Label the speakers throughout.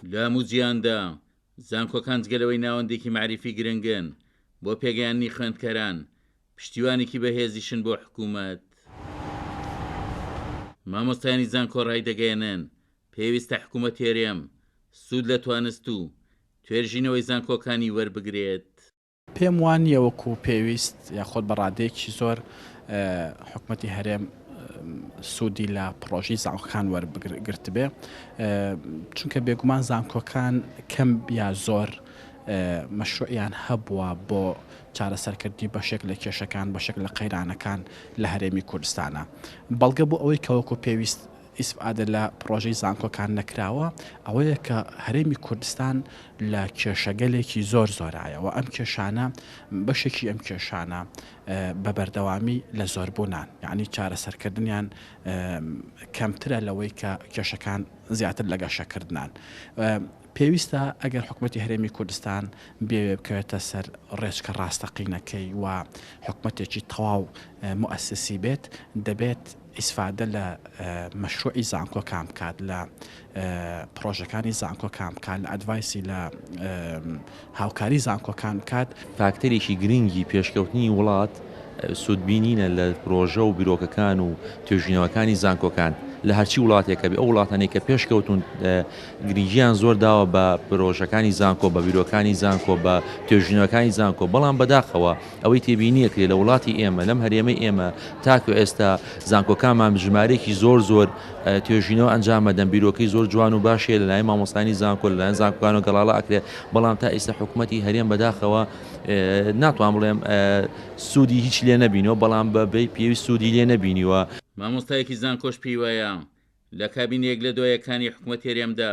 Speaker 1: لە هەموو جیهاندا زانکۆکان جگە لەوەی ناوەندێکی مەعریفی گرنگن بۆ پێگەیاندنی خوێندکاران، پشتیوانێکی بەهێزیشن بۆ حکوومەت. مامۆستایانی زانکۆ ڕایدەگەیەنن، پێویستە حکوومەتی هەرێم سوود لە توانست و توێژینەوەی زانکۆکانی وەربگرێت.
Speaker 2: پێم وا نییە وەکو پێویست یاخۆد بە ڕادەیەکی زۆر حکومەتی هەرێم سوودی لە پڕۆژەی زانکۆکان وەرگرتبێ، چونکە بێگومان زانکۆکان کەم یا زۆر مەشروعیان هەبووە بۆ چارەسەرکردنی بەشێک لە کێشەکان، بەشێک لە قەیرانەکان لە هەرێمی کوردستانە. بەڵگە بۆ ئەوەی کە وەکو پێویست ئیسفادە لە پڕۆژەی زانکۆکان نەکراوە ئەوەیە کە هەرێمی کوردستان لە کێشەگەلێکی زۆر زۆرایە و ئەم کێشانە بەشێکی ئەم کێشانە بە بەردەوامی لە زۆربوونان یعنی چارەسەرکردنیان کەمترە لەوەی کە کێشەکان زیاتر لە گەشەکردنان. پێویستە ئەگەر حکومەتی هەرێمی کوردستان بێوێ بکەوێتە سەر ڕێچکە ڕاستەقینەکەی و حکومەتێکی تەواو موئەسسی بێت دەبێت ئیسفادە لە مەشروعی زانکۆکان بکات، لە پڕۆژەکانی زانکۆکان بکات، لە ئەدڤایسی لە هاوکاری زانکۆکان بکات.
Speaker 3: فاکتەرێکی گرنگی پێشکەوتنی وڵات سوودبینینە لە پرۆژە و بیرۆکەکان و توێژینەوەکانی زانکۆکان لە هەرچی وڵاتێکە بێ ئەو وڵاتانەی کە پێشکەوتون گرنگیان زۆر داوە بە پرۆژەکانی زانکۆ بە بیرۆکانی زانکۆ بە توێژینەوەکانی زانکۆ بەڵام بەداخەوە ئەوەی تێبینی ئەکرێ لە وڵاتی ئێمە لەم هەرێمەی ئێمە تاکو ئێستا زانکۆکانمان ژمارەیەکی زۆر زۆر توێژینەوە ئەنجام ئەدەن بیرۆکەی زۆر جوان و باش هەیە لەلایەن مامۆستایانی زانکۆ لەلایەن زانکۆکانەوە گەڵاڵە ئەکرێ بەڵام تا ئێستا حکوومەتی هەرێم بەداخەوە ناتوان بڵێم سوودی هیچ لێ نەبینەوە بەڵام بە بەی پێویست سوودی لێ نەبینیوە.
Speaker 1: مامۆستایەکی زانکۆش پێی وایە لە کابینە یەک لە دوایەکانی حکومەتی هەرێمدا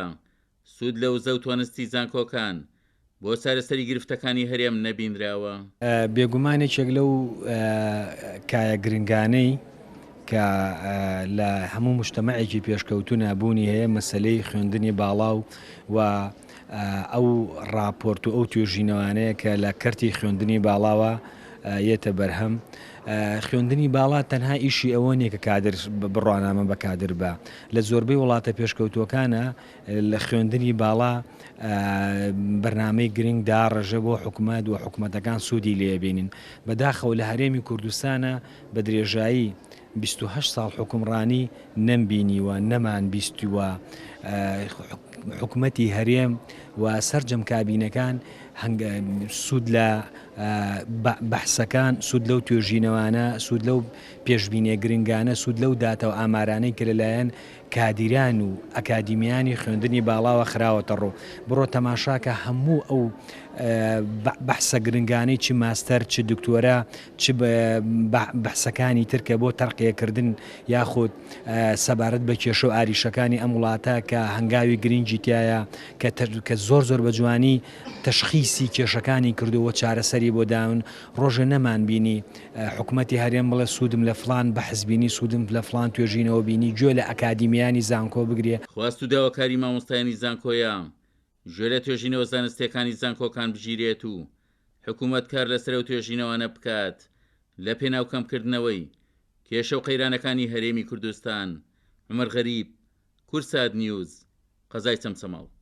Speaker 1: سوود لە وزە و توانستی زانکۆکان بۆ چارەسەری گرفتەکانی هەرێم نەبینراوە.
Speaker 4: بێگومان یەکێک لەو کایە گرنگانەی کە لە هەموو مجتەمەعێکی پێشکەوتونا بوونی هەیە مەسەلەی خوێندنی باڵا و و ئەو ڕاپۆرت و ئەو توێژینەوانەیە کە لە کەرتی خوێندنی باڵاوە یەتە بەرهەم. خوێندنی باڵا تەنها ئیشی ئەوە نییە کە کادر بڕوانامە بە کادر بە. لە زۆربەی وڵاتە پێشکەوتووەکانە لە خوێندنی باڵا بەرنامەی گرنگ داڕێژە بۆ حکومەت و حکومەتەکان سوودی لێ بینن. بەداخەوە لە هەرێمی کوردستانە بە درێژایی 28 ساڵ حوکمڕانی نەمبینیوە، نەمان بیستووە حکومەتی هەرێم و سەرجەم کابینەکان سوود لە بەحسەکان، سوود لەو توێژینەوانە، سوود لەو پێشبینیە گرنگانە، سوود لەو داتا و ئامارانەی کە لەلایەن کادیران و ئەکادیمیانی خوێندنی باڵاوە خراوەتە ڕوو. بڕۆ تەماشاکە هەموو ئەو بەحسە گرنگانەی چ ماستەر، چ دکتۆرا، چ بەحسەکانی تر کە بۆ تەرقیەکردن یاخود سەبارەت بە کێشە و ئاریشەکانی ئەم وڵاتە کە هەنگاوی گرنگی تیایە کە زۆر زۆر بە جوانی تەشخیسی کێشەکانی کردووە و چارەسەری بۆ داون، ڕۆژێ نەمانبینی حکومەتی هەرێم بڵێ سوودم لە فڵان بەحس بینی، سوودم لە فڵان توێژینەوە بینی، گوێ لە ئەکادیمیانی زانکۆ بگرێ.
Speaker 1: خواست و داواکاری مامۆستایانی زانکۆیە گوێ لە توێژینەوە زانستیەکانی زانکۆکان بگیرێت و حکومەت کار لەسەر ئەو توێژینەوانە بکات لە پێناو کەمکردنەوەی کێشە و قەیرانەکانی هەرێمی کوردستان. عومەر غەریب، کوردسات نیوز، قەزای چەمچەماڵ.